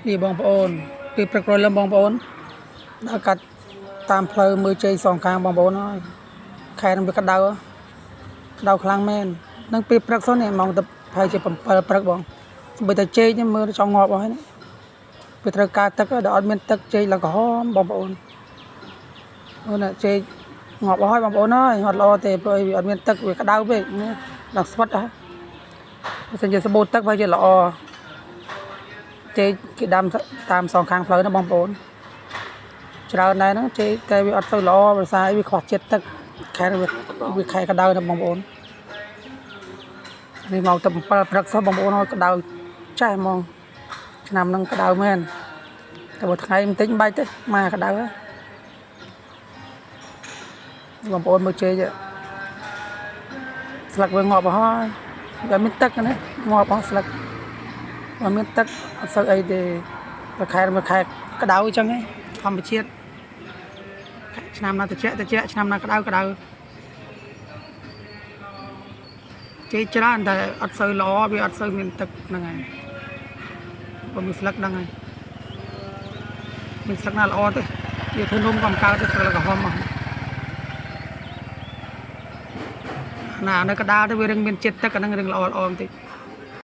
នេះបងប្អូនពេលព្រឹកព្រលឹមបងប្អូនដើរកាត់តាមផ្លូវមើលជ័យសងខាងបងប្អូនហើយខែនឹងវាក្តៅក្តៅខ្លាំងមែននឹងពេលព្រឹកសិននេះម៉ោងទៅប្រហែលជា7ព្រឹកបងសូម្បីតែជែកនេះមើលចង់ងាប់អស់ហើយនេះវាត្រូវការទឹកដល់អត់មានទឹកជែកឡើងក្រហមបងប្អូនអូនជែកងាប់អស់ហើយបងប្អូនអើយអត់ល្អទេព្រោះអីវាអត់មានទឹកវាក្តៅពេកនេះដល់ស្វិតហ៎បើសិនជាសម្បូរទឹកប្រហែលជាល្អ ចេកគេដាំតាមសងខាងផ្លូវណាបងប្អូនច្រើនដែរហ្នឹងចេកតែវាអត់សូវល្អដោយសារអីវាខ្វះជាតិទឹកខែវាវាខែក្តៅណាបងប្អូននេះមកទៅ7ព្រឹកសោះបងប្អូនហើយក្តៅចេះហ្មងឆ្នាំហ្នឹងក្តៅមែនតែបើថ្ងៃបន្តិចមិនបាច់ទេមកក្តៅហ៎បងប្អូនមើលចេកស្លឹកវាងាប់អស់ហើយវាមានទឹកណាងាប់អស់ស្លឹក បើមានទឹកអត់សូវអីទេតែខែមួយខែក្តៅអញ្ចឹងឯងធម្មជាតិឆ្នាំណាត្រជាក់ត្រជាក់ឆ្នាំណាក្តៅក្តៅជ័យច្រើនតែអត់សូវល្អវាអត់សូវមានទឹកហ្នឹងហើយបើមានស្លឹកហ្នឹងហើយមានស្លឹកណាល្អទេវាធ្វើនំក៏មិនកើតទេស្លឹកក្រហមអស់ណានៅកដាលទៅវារឹងមានជាតិទឹកអាហ្នឹងរឹងល្អល្អបន្តិច។